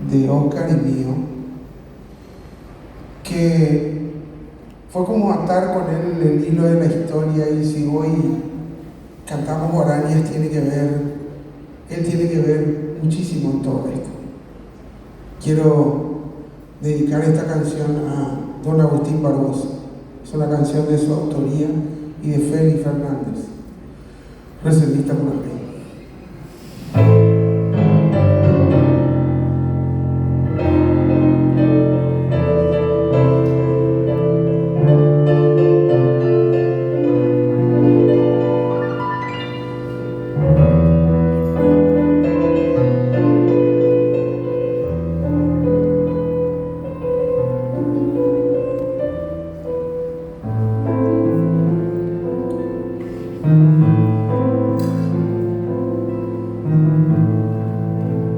de Oscar y mío, que fue como atar con él el hilo de la historia y si hoy cantamos guaranias tiene que ver, él tiene que ver muchísimo en todo esto. Quiero dedicar esta canción a don Agustín Barbosa. Es una canción de su autoría y de Félix Fernández, reservista por aquí.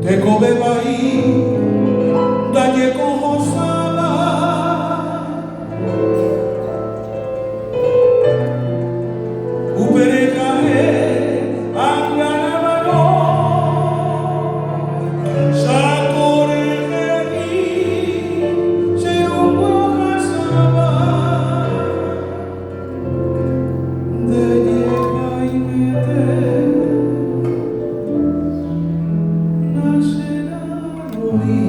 Tekove vai ndaje kohosáva. Upe reka'e angaramano Cháko rehemi che ruguy ohasáva. Nde jehaimete nacherarõi.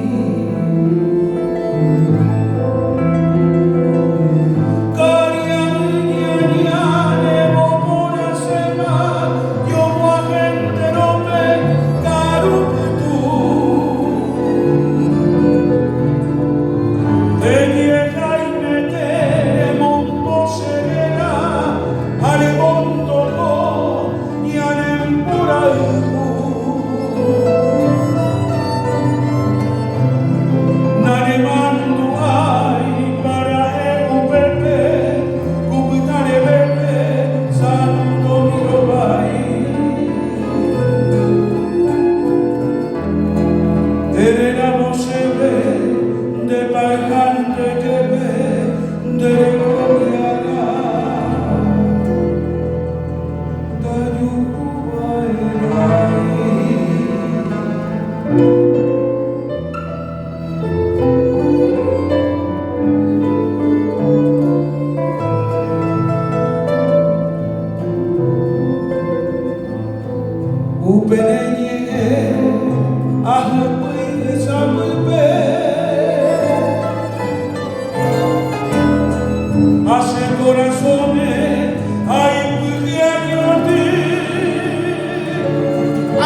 Karia'y ñaña nemoporãséva jogua entérope karu pytu. Nde jehaimete remombo che réra ha remondoko ñane mborayhu. Nanemandu'ái para'e upépe ku pytarevépe Santo Mirovái. Eréramo chéve nde payhánte jepe nde rekoviarã ndajuhuva'erãi. Upe ne ñe'ẽ ahypýi hesapýpe. Ha che korasõme aipyhy añoty.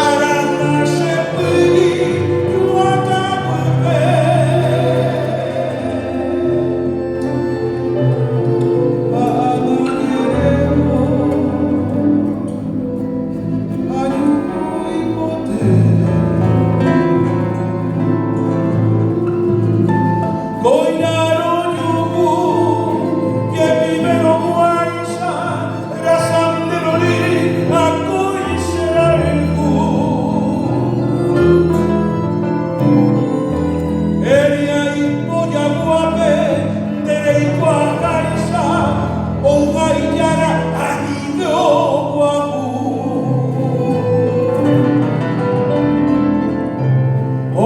Aranda che pyri juaka pype. Ha ava jerévo ajuhu ipoty. Kóina rojuhu jepiverõguáicha rasa nde rory akói che rayhu. Eria ipojaguápe nde reikuaaháicha ouha ijára anive oguahu.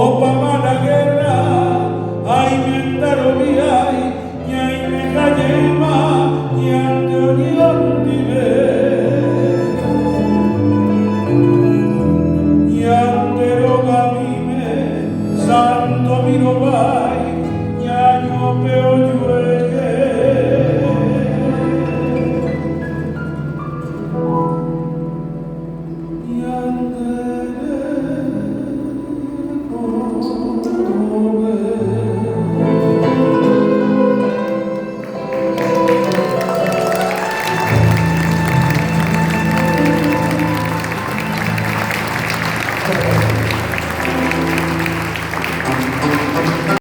Opáma la guerra aimenda roviái ñaimeha jeýma ñande oñondive. Ñande rogamíme Santo Mirovái ñañope ojuehe.